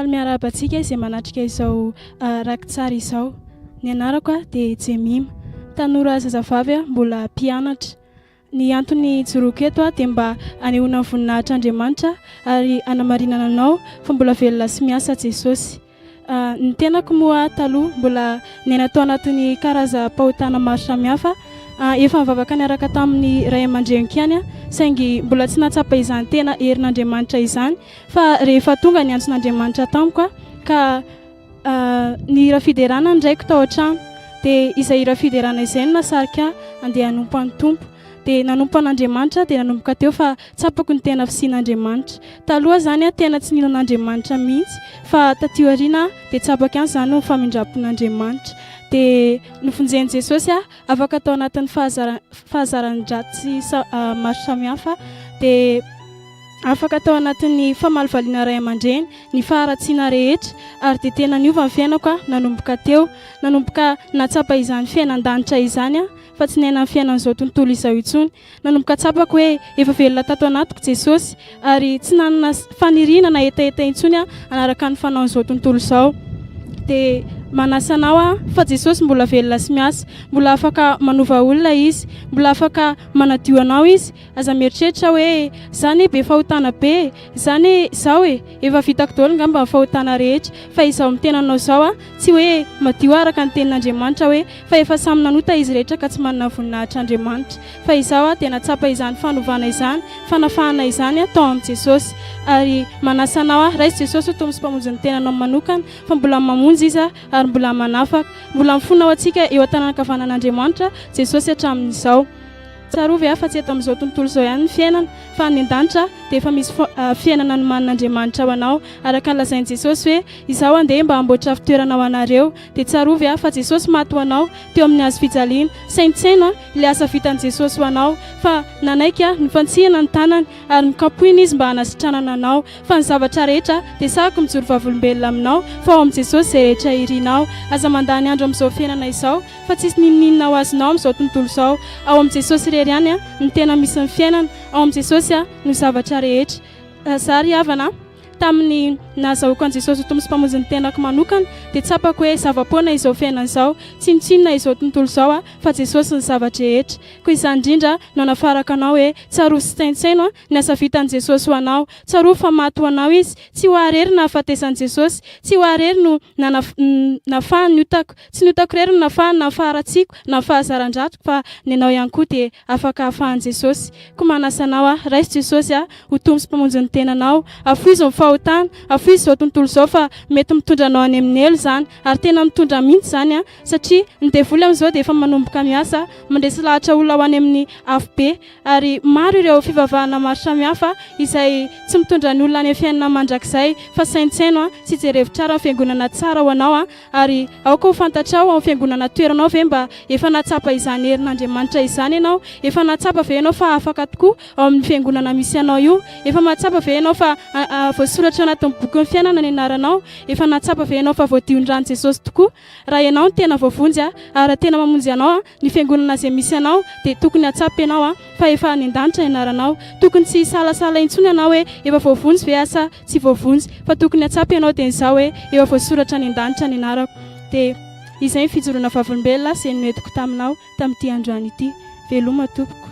Faly miarahaba antsika izay manatrika izao rakitsary izao. Ny anarako dia Jemima, tanora zazavavy mbola mpianatra. Ny antony ijoroako eto dia mba hanehoana ny voninahitr'Andriamanitra ary hanamarinana anao fa mbola velona sy miasa Jesosy. Ny tenako moa taloha mbola niaina tao anatin'ny karazam-pahotana maro samihafa. Efa nivavaka niaraka tamin'ny ray aman-dreniko ihany aho, saingy mbola tsy nahatsapa izany tena herin'Andriamanitra izany fa rehefa tonga ny antson'Andriamanitra tamiko aho ka ny hira fiderana ny raiko tao an-trano dia izay hira fiderana izay no nahasarika ahy handeha hanompo an'ny Tompo. Dia nanompo an'Andriamanitra aho dia nanomboka teo fa tsapako ny tena fisian'Andriamanitra. Taloha izany aho tena tsy nino an'Andriamanitra mihitsy fa taty aoriana dia tsapako ihany izany ny famindram-pon'Andriamanitra. Dia novonjen'i Jesosy aho afaka tao anatin'ny fahazaran-dratsy maro samihafa dia afaka tao anatin'ny famalivaliana ray aman-dreny, ny faharatsiana rehetra ary dia tena niova ny fiainako aho nanomboka teo. Nanomboka nahatsapa izany fiainan-danitra izany aho fa tsy niaina ny fiainan'izao tontolo izao intsony. Nanomboka tsapako hoe efa velona tato anatiko Jesosy ary tsy nanana faniriana na hetaheta intsony aho hanaraka ny fanaon'izao tontolo izao. Dia manasa anao aho fa Jesosy mbola velona sy miasa. Mbola afaka manova olona Izy. Mbola afaka manadio anao Izy. Aza mieritreritra hoe, 'Za anie be fahotana be e! Za anie izao e! Efa vitako daholo angamba ny fahotana rehetra. Fa izao miteny anao izao aho, tsy hoe madio araka ny tenin'Andriamanitra hoe, fa efa samy nanota izy rehetra ka tsy manana voninahitr'Andriamanitra. Fa izaho aho dia nahatsapa izany fanovana izany, fanafahana izany tao amin'i Jesosy. Ary manasa anao aho, raiso Jesosy ho Tompo sy Mpamonjy ny tenanao manokana, fa mbola mamonjy Izy ary mbola manafaka. Mbola mifona ho antsika eo an-tanan'ankavanan'Andriamanitra Jesosy hatramin'izao. Tsarovy aho fa tsy eto amin'izao tontolo izao ihany ny fiainana, fa any an-danitra dia efa misy fiainana nomanin'Andriamanitra ho anao. Araka ny lazain'i Jesosy hoe, Izaho handeha mba hamboatra fitoerana ho anareo, dia tsarovy aho fa Jesosy maty ho anao teo amin'ny hazo fijaliana. Saintsaino ilay asa vitan'i Jesosy ho anao, fa nanaiky nofantsihana ny tanany ary nokapohina Izy mba hanasitranana anao. Fa ny zavatra rehetra dia sahako mijoro vavolombelona aminao fa ao amin'i Jesosy izay rehetra irinao. Aza mandany andro amin'izao fiainana izao fa tsisy n'inon'inona ho azonao amin'izao tontolo izao. Ao amin'i Jesosy irery ihany no tena misy ny fiainana. Ao amin'i Jesosy no zavatra rehetra. Za ry havana, tamin'ny nahazahoako an'i Jesosy ho Tompo sy Mpamonjy ny tenako manokana dia tsapako hoe zava-poana izao fiainana izao, tsinontsinona izao tontolo izao fa Jesosy ny zava-drehetra. Koa izany indrindra no anafarako anao hoe tsarovy sy tsaintsaino ny asa vitan'i Jesosy ho anao. Tsarovy fa maty ho anao Izy. Tsy ho ahy irery nahafatesan'i Jesosy. Tsy ho ahy irery no nafahany ny otako. Tsy ny otako irery no nafahany na ny faharatsiako na ny fahazaran-dratiko fa ny anao ihany koa dia afaka afahan'i Jesosy. Koa manasa anao aho, raiso Jesosy ho Tompo sy Mpamonjy ny tenanao. Afoizo ny fahotana, afoizo izao tontolo izao fa mety mitondra anao any amin'ny helo izany ary tena mitondra mihitsy izany satria ny devoly amin'izao dia efa manomboka miasa, mandresy lahatra olona ho any amin'ny afobe ary maro ireo fivavahana maro samihafa izay tsy mitondra ny olona any amin'ny fiainana mandrakizay fa saintsaino sy jerevo tsara ny fiangonana tsara ho anao Ary aoka ho fantatrao ao amin'ny fiangonana toeranao ve mba efa nahatsapa izany herin'Andriamanitra izany ianao? Efa nahatsapa ve ianao fa afaka tokoa ao amin'ny fiangonana misy anao io? Efa mahatsapa ve ianao fa voasoratra ao anatin'ny bokin'ny fiainana ny anaranao? Efa nahatsapa ve ianao fa voadion'ny ran'i Jesosy tokoa? Raha ianao no tena voavonjy ary raha tena mamonjy anao ny fiangonana izay misy anao dia tokony hahatsapa ianao fa efa any an-danitra ny anaranao. Tokony tsy hisalasala intsony ianao hoe efa voavonjy ve aho sa tsy voavonjy fa tokony hatsapa ianao dia izao hoe efa voasoratra any an-danitra ny anarako. Dia izay ny fijoroana vavolombelona izay noentiko taminao tamin'ity androany ity. Veloma tompoko.